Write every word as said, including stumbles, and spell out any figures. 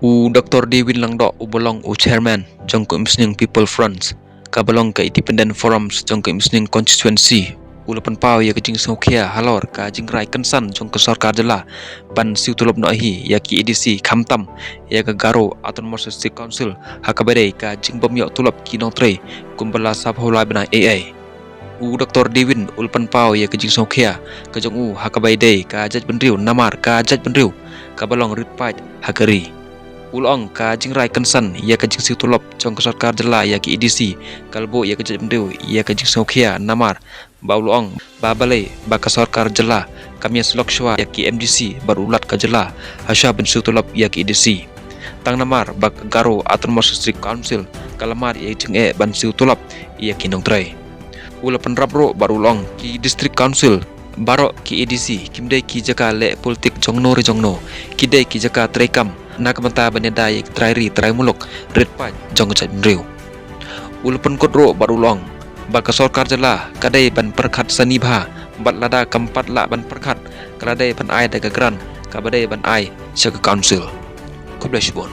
U Dr Dewin Langdoh, u ba long u chairman jong ka Umsning People Front, ka ba long ka Independent Forums jong ka Umsning Constituency, u la pynpaw ïa ka jingsngewkhia halor ka jingrai kynsan jong ka sorkar jylla ban siew tulop noh hi ïa ki A D C, khamtam ïa ka Garo Autonomous District Council, ha kaba dei ka jingbym ïoh tulop ki nongtrei kumba la saphew lai bnai ei ei. U Dr Dewin u la pynpaw ïa ka jingsngewkhia ka jong u ha kaba dei ka jaitbynriew namar ka jaitbynriew ka ba long rit paid ha ka ri. U la ong ka jingrai kynsan ïa ka jingsiew tulop jong ka sorkar jylla ïa ki A D C ka la buh ïa ka jaitbynriew ïa ka jingsngewkhia namar ba u la ong ba balei ba ka sorkar jylla kam ïasyllok shuwa ïa ki M D C bad u Lat ka jylla ha shuwa ban siew tulop ïa ki A D C. Tang namar ba ka Garo Autonomous District Council ka la mad ïa ka jingeh ban siew tulop ïa ki nongtrei. U la pynrap ruh bad u la ong ki District Council baroh, ki A D C kim dei ki jaka leh politik jongno re jongno, ki dei ki jaka treikam na ka bynta ban ïada ïa ki trai ri trai muluk rit paid jong ka jaitbynriew. U la pynkut ruh bad u la ong ba ka sorkar jylla ka dei ban pyrkhat sani bha, bad lada kam pat lah ban pyrkhat ka la dei ban ai da ka grant ka ba dei ban ai sha ka council. Khublei shibun.